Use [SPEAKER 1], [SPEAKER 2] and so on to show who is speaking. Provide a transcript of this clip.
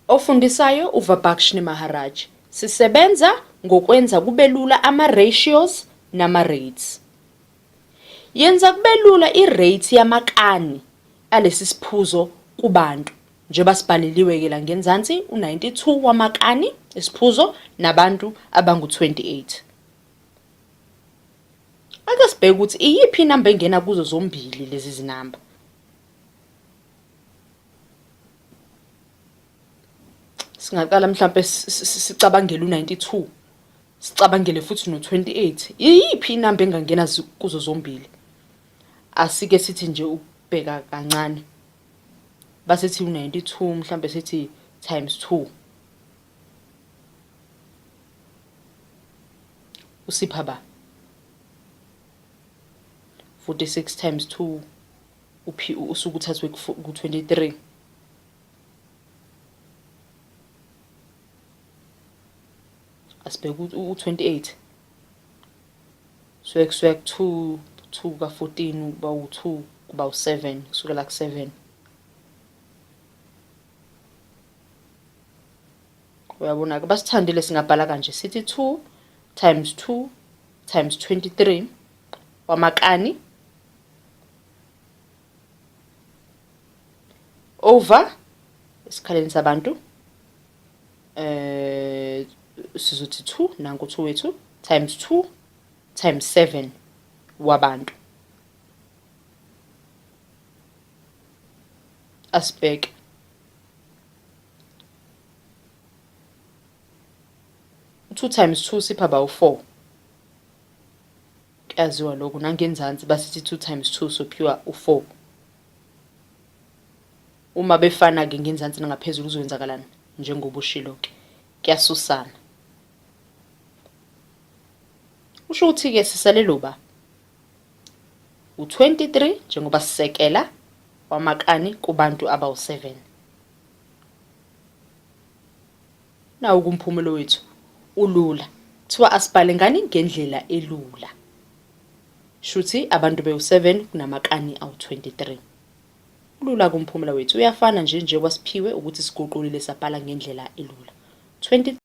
[SPEAKER 1] Ofundisayo uVabakshni Maharaj. Sisebenza ngokwenza kubelula ama-ratios nama-rates. Yenza kubelula i-rate yamakani alesi siphuzo kubantu. Njengoba sibhaleliwe-ke la ngenzansi u-92 wamakani esiphuzo nabantu abangu-28. Ake sibheke ukuthi iyiphi inamba engena kuzo zombili lezi zinamba. Singaqala mhlampe sicabangele u-92 sicabangele futhi no-28. Iyiphi inamba engangena kuzo zombili? Asike sithi nje ukubheka kancane. Basithi u-92 mhlampe sithi times 2. Usipha ba? 46 times 2 uphi usuke uthathwe ku-23. Asibheke u-28. Suke kusuke ku-2 2 ka-14 kuba u-2 kuba u-7 kusukela ku-7. Uyabona-ke basithandile singabhala kanje sithi 2 times 2 times 23 wamakani over esikhaleni sabantu eh sizothi 2 nanku 2 wethu times 2 times 7 wabantu. Asibheke 2 times 2 sipha ba u4. Kuyaziwa lokho nangenzansi basithi 2 times 2 sophiwa u4. Uma befana ke ngenzansi nangaphezulu kuzowenzakalani njengoba ushilo ke kuyasusana. Usho ukuthi ke sisale loba u23 njengoba sisekela wamakani kubantu abawu-7. Nawu kumphumelo wethu ulula. Kuthiwa asibhale ngani ngendlela elula. Shuthi abantu bewu-7 kunamakani awu-23. Ulula kumphumela wethu uyafana nje njengoba siphiwe ukuthi siguqulile sabhala ngendlela elula. 23.